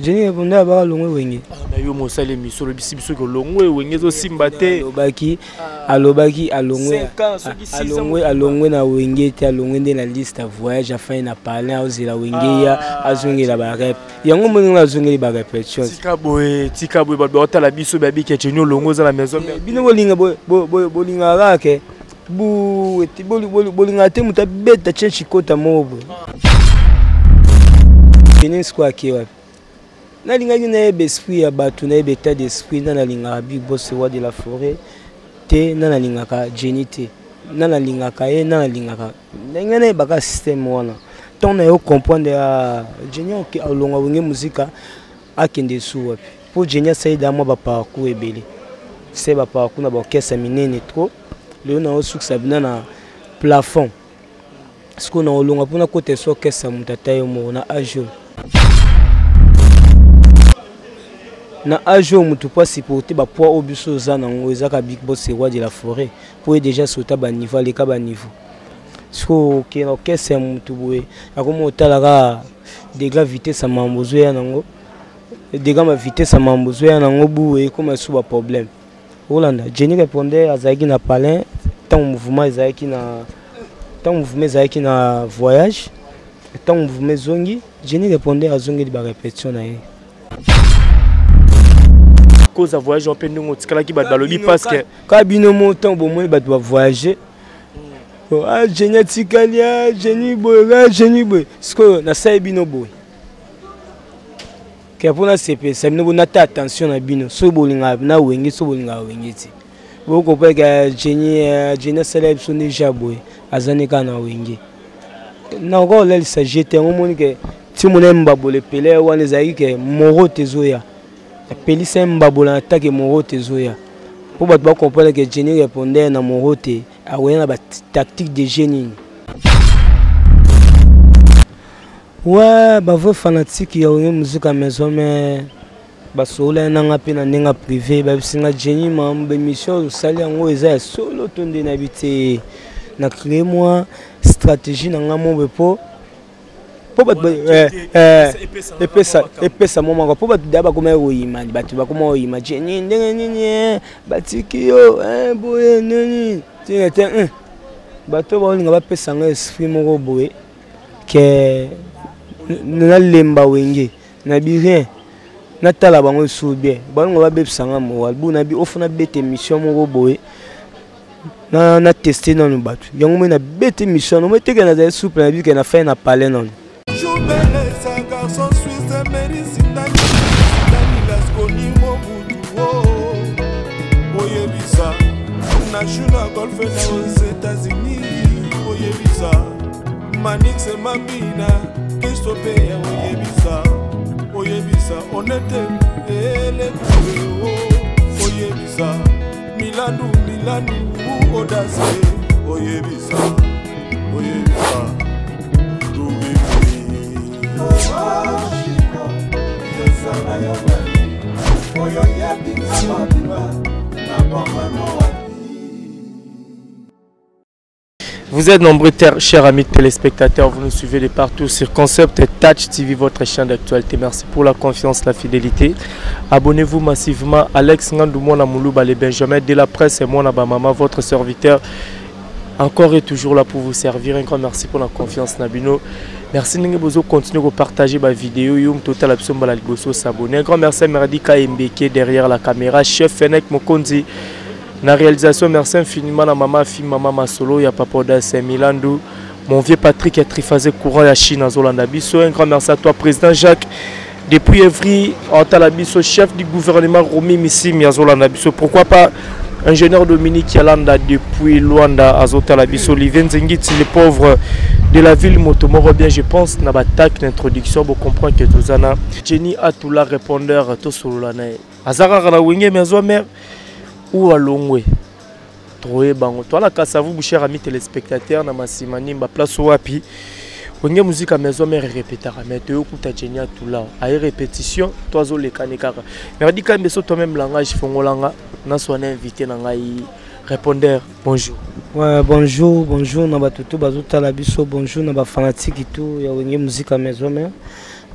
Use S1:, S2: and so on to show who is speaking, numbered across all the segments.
S1: Jenny répondeur abaka longwe Wenge.
S2: Ah, na yo mosali émission olobisi biso ke olongwe Wenge ezosimba te.
S1: Alobaki alobaki alongwe alongwe alongwe na Wenge te, alongwe nde na liste ya voyage afai na palin aozela Wenge ya ah. azongela ba rep. Yango moni nga azongeli ba répétition.
S2: Tika boye, tika boye bato baotala biso babiki ya Jenny olongwe oza na maison.
S1: Eh, bino bolinga bolinga kaka ke bu bolingaka te moto abeta tie chikota moko boye Jenny sikoyo ake wapi? Nalingaki nayeba esprit ya bato, nayeba état d'esprit na nalingaka Big Boss roi de la forêt te, na nalingaka Jenny te, na nalingaka ye, na nalingaka ndenge nayebaka système wana. Ntango na yo comprendre ya Jenny alongwa Wenge Muzika akende su wapi? Mpo Jenny asali da mwa baparcours ebele, se baparcours na baorchestre minene trop. Lelo na osukisa bina na plafond sikoyo na olonga mpona kota eso orchestre moto ata yo moko na age oyo, na age oyo moto po asupporte bapoids oyo biso oza nango ezaka Big Boss roi de la forêt, mpo ye déjà sota baniveau, aleka baniveau. Sikoyo okende na orchestre ya motu boye akoma otala kaka degra vitesse ya mambo ozoya nango, degra ma vitesse ya mambo ozoya nango boye ekoma esu baproblème. Olanda Jenny répondait azalaki na palin ntango mouvement ezalaki na ntango mouvement ezalaki na voyage, ntango mouvement ezongi Jenny répondait azongeli ba répétition na ye.
S2: Cause ya voyage mpe ndenge otikalaki bato balobi parce que
S1: kaka bino mo ntango bomoni bato bavoyage, ah Jenny atikali, ah Jenny boye, ah Jenny boye, sikoyo nasali bino boye ke mpo nasepelisa bino, bonata attention na bino soki bolingaka na Wenge, soki bolingaka Wenge te bokopeka Jenny. Jenny asali biso nde ja boye, aza ne kaka na Wenge nakoka kolalisa je te. Yango omoni ke ntimona ye mbabola epele wana ezalaki ke moro te ezoya, apelisa ye mbabola na take moro te ezoya mpo bato bacomprendre ke Jenny répondeur na moro te akoya na batactique de jeu nini. Ouais, bavrai fanatique ya Wenge Musica Maison mais basolola nanga mpe na ndenge privé, babisinga Jenny mambo émission osali yango eza ya solo to nde nayebi te. Na créé moi stratégie na nga mobe mpo bato epesa epesa mwa moko mpo bato da bakoma koyima, bato bakoma koyima Jenny ndenge nini batiki yo boye nini tina te. Bato baolinga bapesa nga esprit moko boye ke nalemba Wenge, nabi rien, natala bango esu bien, balingo babebisa nga moral bu nabi ofo nabeta émission moko boye na na teste nanu bato yango moi nabeta émission no moi teke nazali souple, nabi ke na fai na palais nanu.
S3: Na golfe na aux États-Unis, oyebisa Manix Mambina Kristo mpe ya oyebisa, oyebisa Onete Elekue, oyebisa Milandu Milandu Odase, oyebisa, oyebisa oyo yebisa mobimba na bomano.
S2: Vous êtes nombreux, chers amis téléspectateurs, vous nous suivez de partout sur Concept Touch TV, votre chaîne d'actualité. Merci pour la confiance, la fidélité. Abonnez-vous massivement. Alex Ngandou, Mwana Moulouba, les Benjamin de la presse et Mwana Bamama, votre serviteur, encore et toujours là pour vous servir. Un grand merci pour la confiance, Nabino. Merci ndenge bozo continuer à partager ma vidéo. Youm Total Absom Balaliboso s'abonner. Un grand merci à Meradi Kayembeke derrière la caméra, chef Fenek Mokonzi. Na réalisation, merci infiniment à maman Fi, maman Masolo, ya Papa Odas Milandou, mon vieux Patrick ya Triphasé courant ya Chine Zolanda biso. Un grand merci à toi président Jacques depuis Evry, Antala biso, chef du gouvernement Romy Missim ya Zolanda biso. Pourquoi pas ingénieur Dominique Yalanda depuis Luanda Azotala biso, Olivier Nzengiti le pauvre de la ville Motomoro bien, je pense na batak d'introduction pour comprendre que tozana Jenny Atula répondeur to solola na azaka na Wenge Maison Mère ou alongwe toyeba bango toala Kasavubu. Cher ami téléspectateur, na masima nimba place wapi Wenge Musica Maison Mère répétaka, mais toyokuta Jenny Atula aye répétition to azolekani kaka merdi kambe so toi-même langage fongolanga naswana invité na ngai répondeur. Bonjour.
S1: Ouais, bonjour, bonjour na bato to bazotala biso, bonjour na bafanatique tout ya Wenge Musica Maison Mère.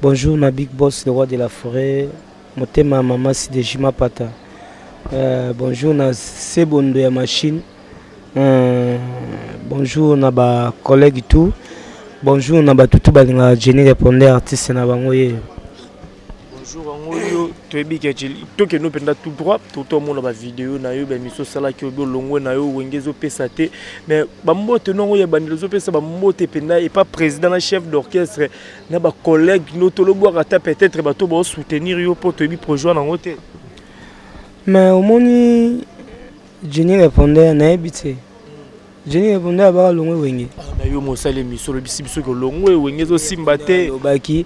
S1: Bonjour na big boss, le roi de la forêt, motema ya mama Sideji Mapata. Bonjour na Sebondo ya machine. Bonjour na ba collègues tout. Bonjour na ba tutu balingaka Jenny répondeur artiste na bango ye.
S2: Bonjour yango yo toyebi ke tokende mpenza tout droit totomona bavideo na yo bamiso osalaki obi olongwe na yo wenge ezopesa te mais bambote nongo ya bandelo ozopesa bambote mpenza epa président na chef d'orchestre na bacollègue no tolobwaka ata peut-être bato baosoutenir yo mpo toyebi projet wana yango te.
S1: Mais omoni Jenny répondeur nayebi te. Jenny répondeur abaka longwe wenge.
S2: Na yo mosali émission olobisi biso ke olongwe wenge ezosimba te.
S1: Alobaki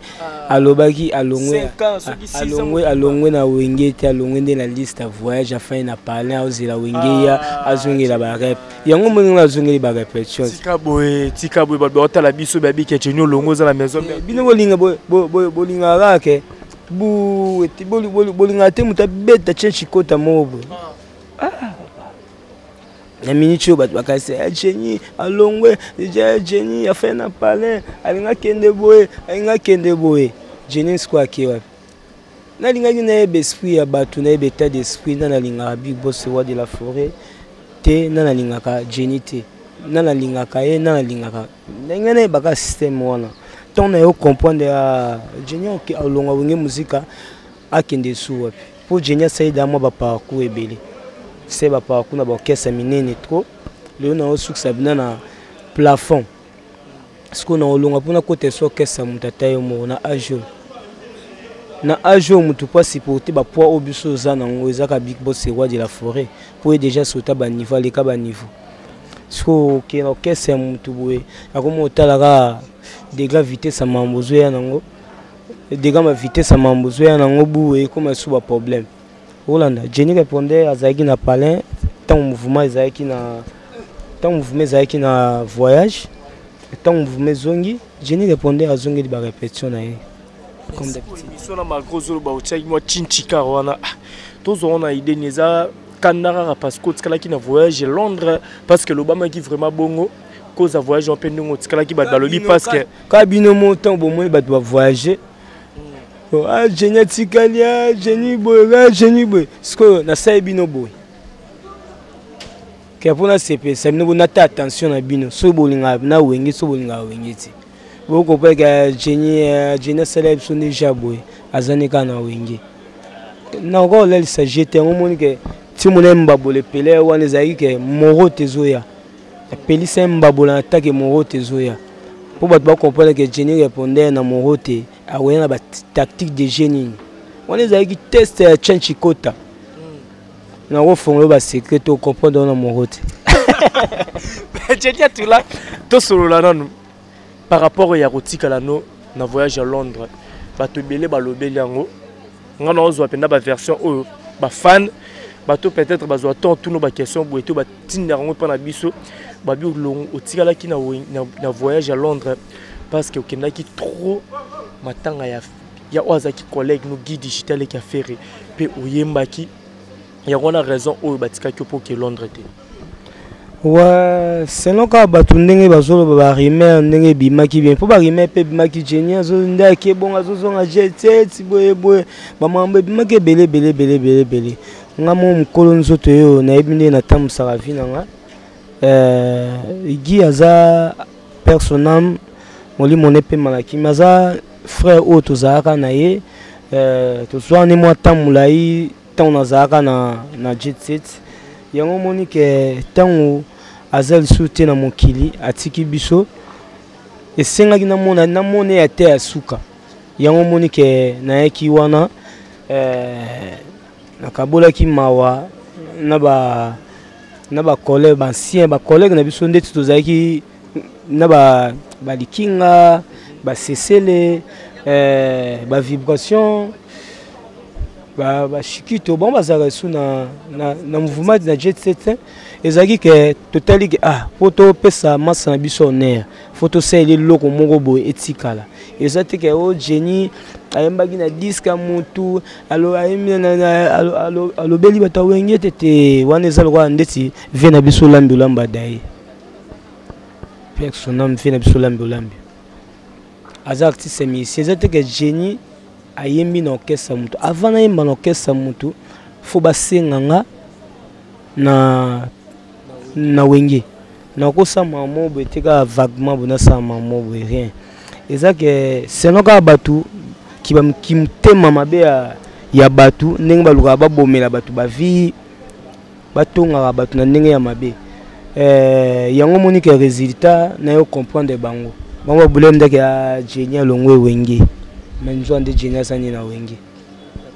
S1: alobaki alongwe alongwe alongwe na wenge te, alongwe nde na liste ya voyage afai na parlin aozela wenge ya azongela ba rep. Yango moni nga azongeli ba répétition.
S2: Tika boye, tika boye bato baotala biso bayebi ke Jenny olongwe oza na maison.
S1: Bino bolinga bolingaka kaka ke bu bolingaka te moto abeta tien chikota moko boye. Na minute oyo bato bakasi ya Jenny alongwe ya Jenny afai na palin alinga akende boye alinga akende boye. Jenny sikoyo ake wapi? Nalingaki nayeba esprit ya bato, nayeba état d'esprit na nalingaka big boss roi de la forêt te, na nalingaka Jenny te, na nalingaka ye, na nalingaka ndenge nayebaka système wana. Ntango na yo comprendre ya Jenny alongwa wenge muzika akende su wapi? Po Jenny asali da mwa baparcours ebele, se baparcours na baorchestre minene trop. Lelo na osukisa bina na plafond sikoyo na olonga mpona kota eso orchestre ya moto ata yo moko na age oyo, na age oyo moto po asupporte bapoids oyo biso oza nango ezaka big boss roi de la forêt po ye déjà sota baniveau aleka baniveau. Sikoyo okende na orchestre ya moto boye akomi otala kaka degré vitesse ya mambo ozoya nango, degré ma vitesse ya mambo ozoya nango boye ekoma su baproblème. Olanda Jenny répondait azalaki na palin ntango mouvement ezalaki na ntango mouvement ezalaki na voyage, ntango mouvement ezongi Jenny répondait azongeli ba répétition na ye comme d'habitude.
S2: Émission na macro zoloba otiaki mwa chinchika wana tozwa wana idée ni eza kanda kaka parce que otikalaki na voyage Londres parce que lobamaki vraiment bongo cause ya voyage mpe ndenge otikalaki bato balobi parce que
S1: ka bino mo ntango bomoni bato ba voyager. Ah, Jenny atikali, ah, Jenny boye, ah, Jenny boye. Sikoyo nasali bino boye ke mpo nasepelisa bino bo nata attention na bino soki bolingaka na wenge soki bolingaka wenge te bokopeka Jenny, Jenny asali biso nde ja boye azani kaka na wenge nakoka kolalisa jete yango omoni ke ti mona mbabola epele wana ezalaki ke moro te ezoya epelisa mbabola na take moro te ezoya mpo bato bacomprendre ke Jenny répondait na moro te akoya na ba tactique de jeu nini wana ezalaki test ya Chenchikota nakofongola ba secret to comprendre wana moro te.
S2: Jenny Atula tosolola nanu par rapport ya kotikala no na voyage à Londres bato ebele balobeli yango nga na ozwa mpenza ba version oyo ba fan bato peut-être bazwa temps tuno ba question boye to batindaka yango mpa na biso babi olongo otikalaki na voyage à Londres parce que okendaki trop matanga ya ya oyo azalaki collègue no guide digital eki affaire mpe oyembaki yango wana raison oyo batikaki yo mpo oke Londres te.
S1: Ouais, selon kaka bato ndenge bazoloba barumeur ndenge ebimaki bien mpo barumeur mpe ebimaki Jenny nde ake bongo azozonga jet boye boye bamakambo ebimaki ebele ebele ebele ebele ebele. Nga mo mokolo nzoto oyo nayebi ndenge natambusaka vie na nga. Guy aza père son âme molimo ne pema na kimia, aza frère oyo tozalaka na ye, tozwani mwa ntango molai ntango nazalaka na jet set. Yango omoni ke ntango aza lisusu te na mokili atiki biso esengaki namona ya te ya suka. Yango omoni ke nayaki wana, nakabolaki mawa na ba na ba collègue, ba ancien, ba collègue na biso ndeti tozalaki na ba balikinga, ba sesele, ba vibration, ba shikito, bon bazalaka lisusu na mouvement na jet set. Ezalaki ke totali ke, ah, po topesa masa na biso honneur, faut tosalela eloko moko boye etikala. Eza te ke o Jenny ayembaki na disque ya mutu, ayembi alobeli bato ya wenge te te, wana eza lokola ndeti vie na biso olambi olamba daye. Père son âme, vie na biso olambi olambi. Aza artiste musicien, eza te ke Jenny ayembi na orchestre mutu. Avant nayemba na orchestre mutu, faut basenga nga na Wenge. Nakosala mamo boye te kaka vaguement boye nasala mamo boye rien. Eza ke selon kaka bato kimotema mabe ya bato, ndenge balukaka babomela bato bavie, batongaka bato na ndenge ya mabe. Yango moni ke résultat na yo comprendre bango. Bango babule ndeke ya Jenny alongwe Wenge. Mais nzwa nde Jenny azani na Wenge.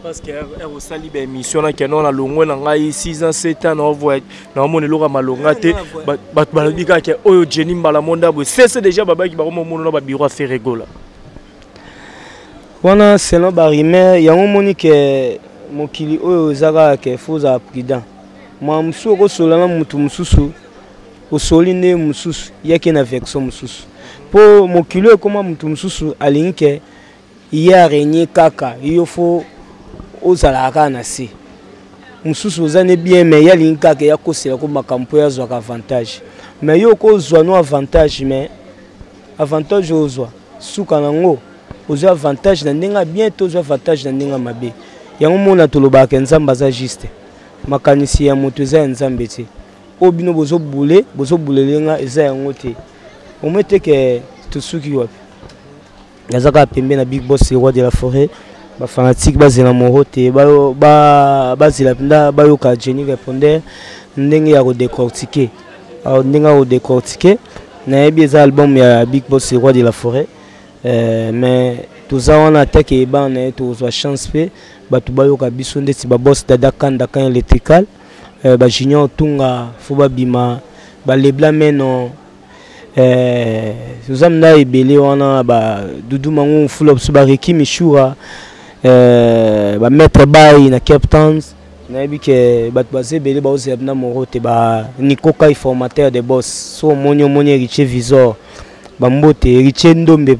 S2: Parce que osali ba émission na keno na longwe na ngai 6 ans 7 ans na voyage na mona eloko malonga te, bato balobi kaka oyo Jenny mbala monda boye cesse déjà babaki bango momono na ba bureau ya Ferre Gola.
S1: Wana selon ba rumeur, yango moni ke mokili oyo eza kaka ke faut ozala prudent. Mwa mosusu okosola na mutu mosusu, osoli nde mosusu yaki na version mosusu, po mokili oyo ekoma mutu mosusu alingi ke ye araignée kaka yo, fo ozalaka kaka na se. Mosusu oza ne bien, mais ye alingi kaka ya kosela ko makambo mpo ye azwaka avantage. Mais yo okozwa no avantage, mais avantage oyo ozwa suka nango ozwa avantage na ndenge ya bien to ozwa avantage na ndenge ya mabe. Yango mona tolobaka Nzambe aza juste, makanisi ya moto eza ya Nzambe te. Oyo bino bozobule, bozobulele nga eza yango te. Omoi te ke tosuki wapi? Naza kaka pembe na Big Boss, le roi de la forêt. Bafanatique bazela moro te, bazela mpenza bayoka Jenny répondeur ndenge ya kodécortiquer. Alors, ndenge ya kodécortiquer, nayebi eza album ya Big Boss, le roi de la forêt. Mais toza wana atake ebana na ye, tozwa chance mpe bato bayoka biso ndeti baboss Dada Kanda kan électrical, bajunior Tunga fo babima balebla meno. Toza mna ebele wana ba Dudu Mangu Mfula biso, ba Reki Mishura, ba Maître Bay na Cape Town. Nayebi ke bato baza ebele baozela na moro te, ba Nico Kai formateur de boss. So omoni omoni Héritier Visor, bambote Héritier Ndombe,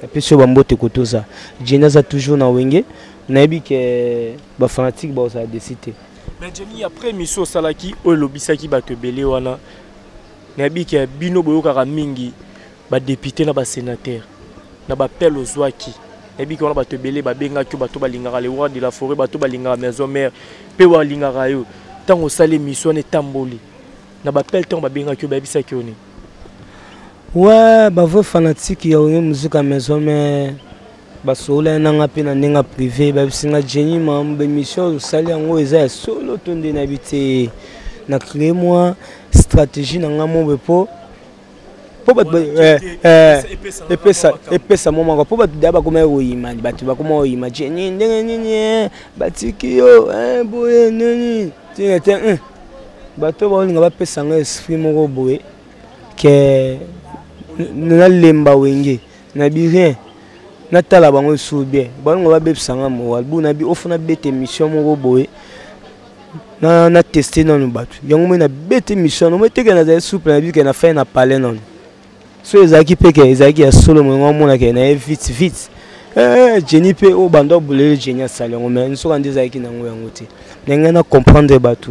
S1: napesi yo bambote kotoza. Jenny aza toujours na Wenge, nayebi ke bafanatique baozala desi te.
S2: Mais Jenny, après émission osalaki oyo elobisaki bato ebele wana, nayebi ke bino boyokaka mingi badepute na basénateur na bapele ozwaki, nayebi ke wana bato ebele babengaki yo, bato balingaka le roi de la forêt, bato balingaka maison mère mpe balingaka yo. Ntango osali émission wana etamboli na bapele, ntango babengaki yo bayebisaki yo nini?
S1: Ouais, bavrai fanatique ya Wenge Musica Maison Mère basola nanga mpe na ndenge privé, bayebisi nga Jenny mambo émission osali yango eza ya solo to nde nayebi te. Na créé moi stratégie na nga mobe po bato epesa mwa moko, po bato da bakoma koyima, bato bakoma koyima Jenny ndenge nini batiki yo boye nini tina te. Bato baolinga bapesa nga esprit moko boye ke nalemba Wenge, nabi rien, natala bango esu bien, balinga babebisa nga moral bu. Nabi ofo nabeta émission moko boye na teste nanu bato yango moi nabeta émission moi teke nazali souple, nabi ke na fai na palais nanu. So ezalaki mpe ke ezalaki ya solo, moyengo amonaka na ye vite vite. Jenny mpe oyo bando abulele Jenny asali yango, mais nsoka nde ezalaki nango yango te. Ndenge na comprendre bato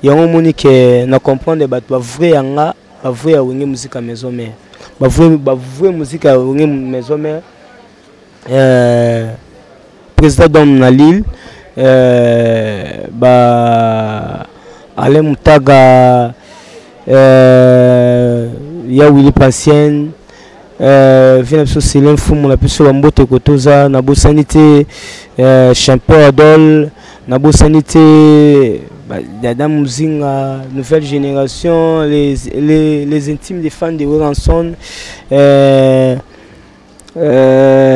S1: yango omoni ke na comprendre bato bavrai ya nga, bavrai ya Wenge Musica Maison Mère, bavrai musique ya Wenge Maison Mère, président d'homme na Lille, ba Alain Mutaga, ya Willy Patienne, vi na biso Selin Mfumu na biso bambote kotoza. Nabosani te Champion Adol, nabosani te Dada Muzinga, nouvelle génération, les intimes des fans de Werrason.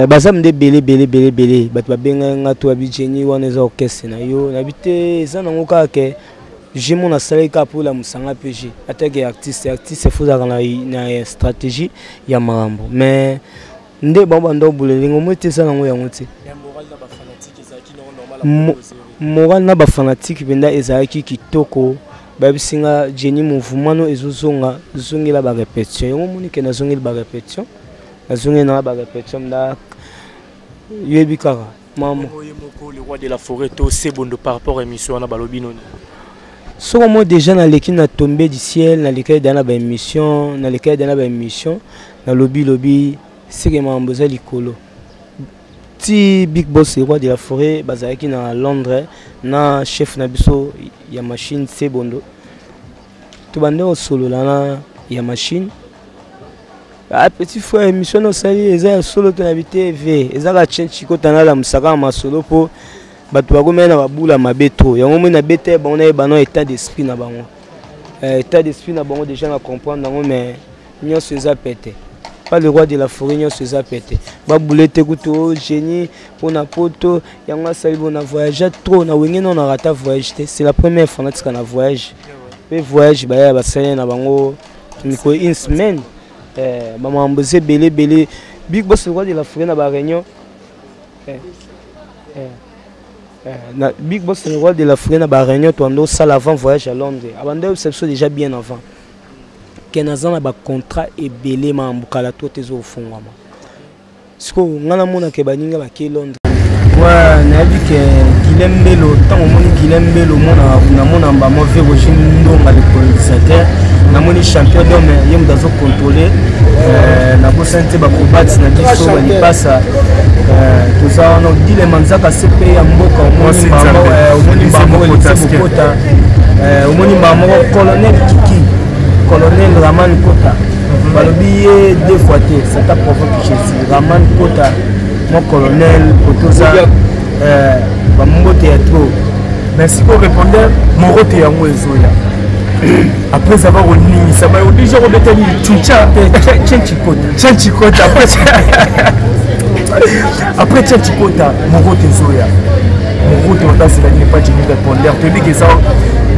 S1: Baza nde ebele ebele ebele ebele. Bato babengai nga to babi Jenny wana eza orchestre na yo, nayebi te eza nango kaka ke je mo nasalaki kaka mpo olamusanga mpe je atake artiste fo ozalaka na stratégie ya makambo, mais nde bango banda obulelingo moi te eza nango yango te. Moral na bafanatike mpenza ezalaki kitoko. Bayebisi nga Jenny mouvement no ezozonga, zongela barépétition. Yango omoni ke nazongeli barépétition, nazongeli nanga barépétition nda yoyebi kaka mama.
S2: Moko le roi de la forêt to sebondo par rapport à émission wana balobi noni?
S1: Soko moi déjà naleki na tombé du ciel, naleki da na baémission, naleki da na baémission, nalobi lobi. Seke makambo eza likolo. Ti Big Boss le roi de la forêt bazalaki na Londres na chef na biso ya machine Sebondo. Tobande kosolola na ya machine. Ah, petit frère, émission na osali eza ya solo to na BTV, eza ka chen chiko tana musaka masolo po bato bakomela na babula mabe trop. Yango moi na BTV bango na yeba na état d'esprit na bango. État d'esprit na bango déjà na comprendre yango, mais nyonso eza pete. Pas le roi de la forêt, nyonso eza pete. Babule te kutu o génie mpona poto yango asali bo na voyage trop na wenge non na rata voyage te. C'est la première fois natika na voyage. Pe voyage baya basali na bango mikolo une semaine. Bamambo eza ebele ebele. Big Boss le roi de la forêt na ba réunion. Na Big Boss le roi de la forêt na ba réunion toando sala avant voyage à Londres. Abanda yebisa biso déjà bien avant. Ke naza na ba contrat ebele mambo kala to te ezofungwama. Sikoyo nga namonaka baninga bake Londres. Ouais, nayebi ke Guilhem Mbelo, ntango omoni Guilhem Mbelo, namona mbamo ve Roger Ndonga le colonisateur, namoni champion d'homme ye moto azocontrôle, nabosani te bakrobate na biso balipasa, toza wana Odile Manzaka CP ya mboka, omoni mbamo Elise Bokota, omoni mbamo colonel Kiki, colonel Raman Kota, balobi ye deux fois te, ça t'a provoqué Jésus. Raman Kota, mon colonel Kotoza, bambote ya trop.
S2: Merci pour répondre. Morote yango ezoya. Après avoir oningisa ba déjà obetani chucha
S1: Chenchikota.
S2: Chenchikota après après Chenchikota morote ezoya. Morote otazela nini pas Jenny répondeur. Toyebi ke eza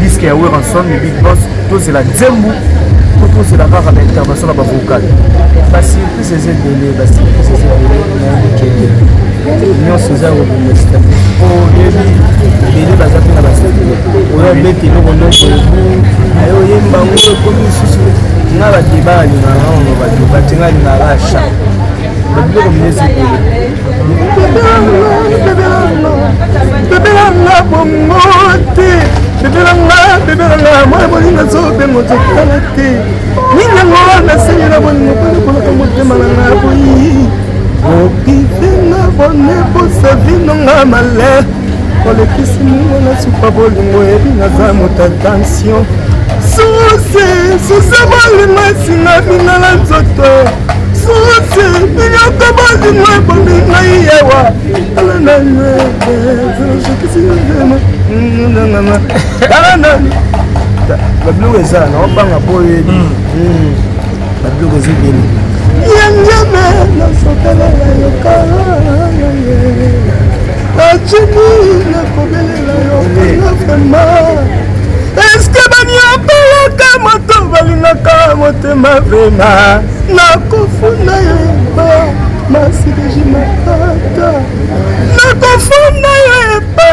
S2: disque ya Werrason le Big Boss, tozela nzembo to tozela kaka na intervention na ba vocal.
S1: Ba surprise eza ebele, ba surprise eza ebele, nayebi ke nyonso eza kobongisa. Po oyebi ebele baza mpe na basecret. Oyo abeti eloko ndoko ebu, aye oyemba yango ekomi lisusu. Nga badeba alingaka ngo badeba te, nga alingaka acha. Babiloko minesi ebele.
S3: Bebelanga bongo te, bebelanga, bebelanga, mwana bolinga azobenga ozotala te. Nini yango nasengela bolingo mpona motema na nga boyi. Okivenga bone bosavi nonga malheur. Olekisi mungo na supa bolingo ebi naza moto attention. Susi, susi bolingo esinga bino na nzoto. Susi, biloko bolingo ebomi ngai yawa. Ala nanu, ala nanu.
S1: Babiloko eza na obanga boye. Babiloko eza ebele.
S3: Yangeme nasotelela yoka. Ajimi nakobelela yoka vraiment. Eske banyopelaka moto balingaka motema vraiment. Nakofunda yo epa masideji makata. Nakofunda yo epa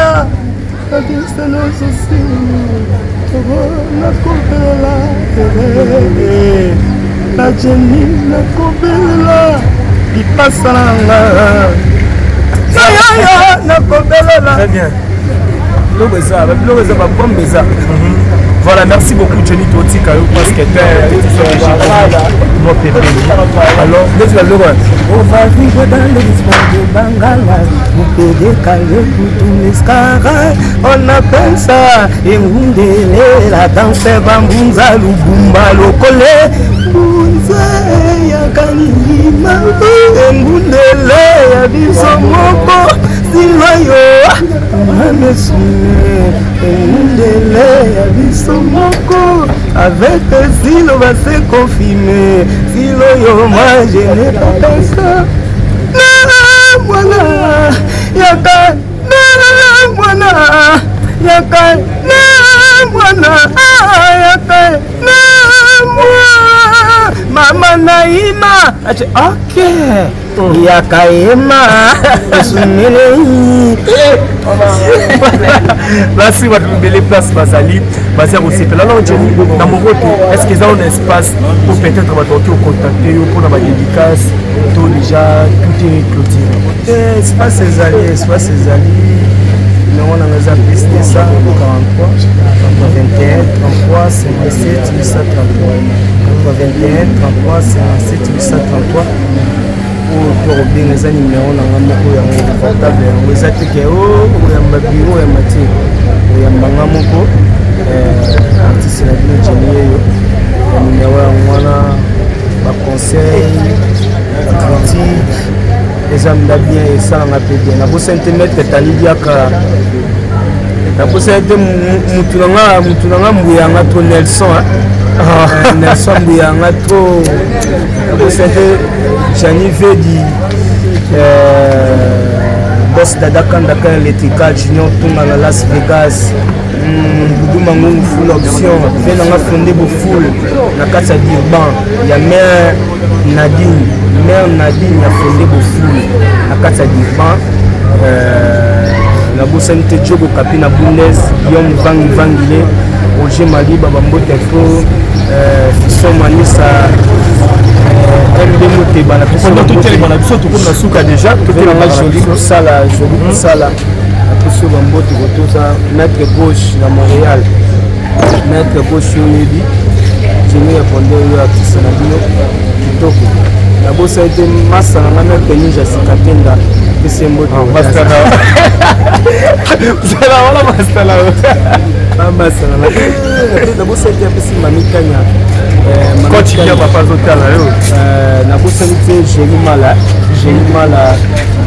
S3: nakobelela na Jenny nakobelela lipasa na nga. Yaya nakobelela.
S2: Très bien.
S1: Biloko eza, biloko eza, babombe eza.
S2: Voilà, merci beaucoup Jenny Totika parce que moi pépé. Alors,
S1: neti baloko on va vivre dans le rythme de Bangala, Mupede Kutumiskara, on appelle ça Engundele, la danse Bambunza Lubumba Lokole, Bunza ya Kanima, Engundele ya biso moko, Siloyo, Mamesume, Engundele ya biso moko, avec Silo va se confirmer, Siloyo, moi je n'ai pas pensé. Na mwana, yaka, na mwana, yaka, na mwana, yaka, na mwana, mama Naima. Ache, ok. Yaka ema, esumele.
S2: Merci bato mibele place bazali baza kosepela. Alors Jenny, na morote, est-ce que eza un espace pour peut-être bato oki ocontacte yo mpona badédicace to déjà tout est clôturé?
S1: Espace ezali, espace ezali. Numéro nanga eza plus 243 81 33 57 833, 81 33 57 833. Oyo mpe kobenga eza nimero na nga moko, yango portable yango eza te ke oyamba biro, oyamba te, oyamba nga moko, artiste na bino Jenny yeyo. Nimero yango wana, baconseil, bacritique eza mda bien, esalanga mpe bien. Nabosani te maître Tali Diaka, nabosani te mutu na nga, mutu na nga mbuyanga to Nelson, Nelson mbuyanga to. Nabosani te Jani Vedi, boss Dada Kandaka Electrical, Junior Tunga na Las Vegas, Budu Mangungu full option, mpe nanga fonde boful na kati ya Durban ya mare Nadine, mare Nadine ya fonde boful na kati ya Durban. Nabosani te Jogo Kapi na Bundes, Guillaume Vangi Vangile, Roger Maliba, bambote fo Fiston Manisa, MB Moteba na biso.
S2: Totelema na biso, tokomi na suka déjà.
S1: Totelanga Joli Kosala, Joli Kosala, napesi yo bambote. Kotoza maître gauche na Montréal, maître gauche oyebi Jenny répondeur oyo artiste na bino kitoko. Nabosani te masa na nga maître Ninja Sikatenda, pesi mbote.
S2: Wana masala.
S1: Bamasa na nga nabosani te, apesi Mami Kanya.
S2: Coach Kia papa azotala yo.
S1: Nabosani te Jéri Mala, Jéri Mala,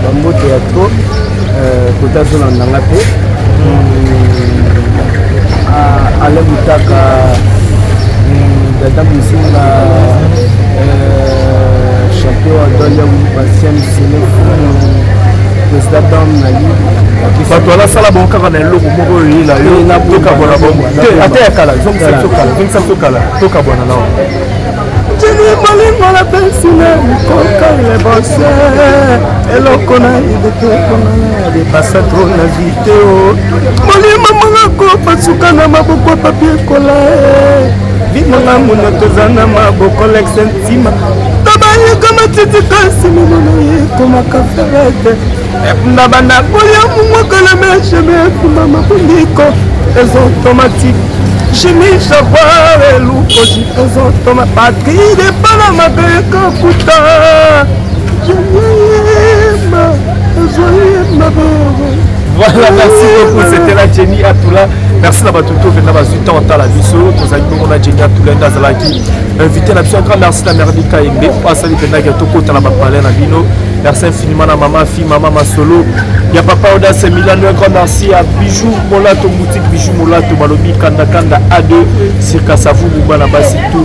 S1: bambote ya trop kota azolanda nga mpe Alain Butaka, Dada Muzinga, champion Adolia Patient Sele Fumu, président Dam Nali.
S2: Bato alasala bango kaka na eloko moko oyo oyela yo, tokabwana bango te, ata ya kala. Zongisa biso kala, zongisa biso kala, tokabwana nao.
S3: Jeni bolingo na pesine mikoka lebose eloko na idetokongana depasa tro na video molimo mongako pasuka na maboko papie kola vinanga monoto eza na maboko lexe ntima tobayeka matiti kasi minono ekomaka ferete na banda kolia mumwakala mesheme efuma mabundiko eza automatique chimie savoir elukoji eza automa patrie de Panama bekakuta jenyema ezoyema.
S2: Voilà, merci beaucoup. C'était la Jenny Atoula. Merci na bato to venda bazwi temps otala biso. Tozali bongo na Jenny Atoula nde azalaki invité na biso. Un grand merci na Merdi Kayembe oyo asali mpendaki tokota na bapalais na bino. Merci infiniment na mama fi mama Masolo ya papa Audace Milano. Un grand merci à Bijou Molato, boutique Bijou Molato, balobi Kanda Kanda A2 circa Savubu. Bana basi tout,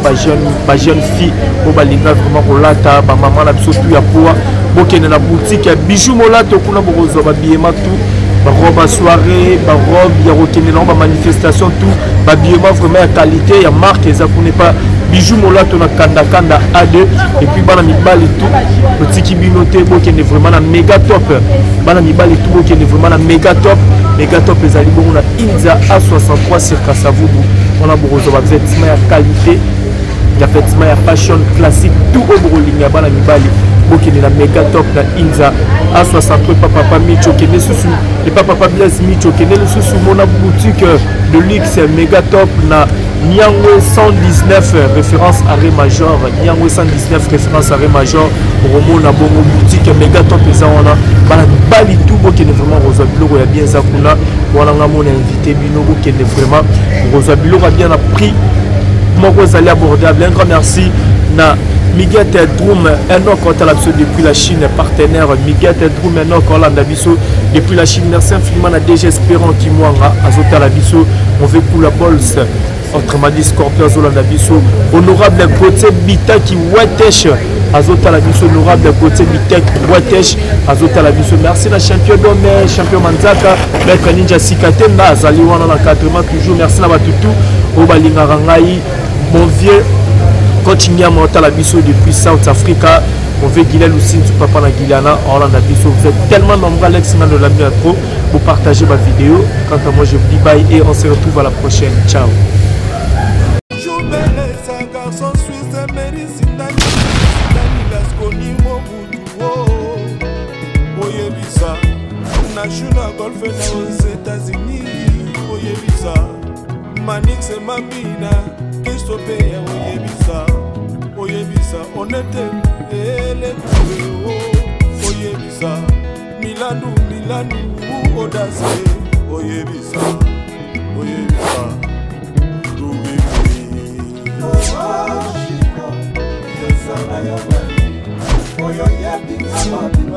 S2: bajeune fille oyo balinga vraiment kolata, bamama na biso tout ya poa, bokende na boutique ya Bijou Molato. Kuna bokozwa babillement tout, barobe ya soirée, barobe ya kokende nango bamanifestation, tout babillement vraiment ya qualité ya marque eza kuna epa Bijou Molato na Kanda Kanda A2. Et puis bana mibali tout, totiki bino te, bokende vraiment na Méga Top. Bana mibali tout, bokende vraiment na Méga Top. Méga Top ezali bongo na Inza A63 sur Kasavubu. Wana bokozwa bavêtement ya qualité, ya vêtement ya fashion classique, tout oyo bokolinga. Bana mibali, bokende na Méga Top na Inza A63 epa papa Micho. Okende susu epa papa Blaise Micho, okende lisusu mona boutique de luxe Méga Top na Nyangwe 119 référence arrêt major, Nyangwe 119 référence arrêt major, okomona bongo boutique Méga Top eza wana. Bana mibali tout, bokende vraiment kozwa biloko ya bien, eza kuna wana. Nga mona invité bino, bokende vraiment kozwa biloko ya bien na prix moko ezali abordable. Un grand merci na Miguel Drum Enoch otala biso depuis la Chine, partenaire Miguel Drum Enoch olanda biso depuis la Chine. Merci infiniment na DG Espérant Kimwanga azotala biso, mauvais pour la bolse, autrement dit Scorpion azolanda biso, honorable Gauthier Bitaki Wetesh azotala biso, honorable Gauthier Bitaki Wetesh azotala biso. Merci na champion Dome, champion Manzaka, maître Ninja Sikatemba azali wana na encadrement toujours. Merci na bato tout oyo balingaka ngai. Mon vieux coach Nyama otala biso depuis South Africa, mon vieux Guilel Lusintu, papa na Guiliana olanda biso. Vous êtes tellement nombreux. Alex Ngando la bien trop pour partager ma vidéo. Quant à moi, je vous dis bye et on se retrouve à la prochaine. Ciao.
S4: Garçon suisse Merisindani Lasconi Mobutu oyebisa na Juna Golfe na aux États-Unis, oyebisa Manix Mambina Kristo mpe ya oyebisa. Oyebisa onete elekue oyebisa milandu milandu odase oyebisa oyebisa oyo yebi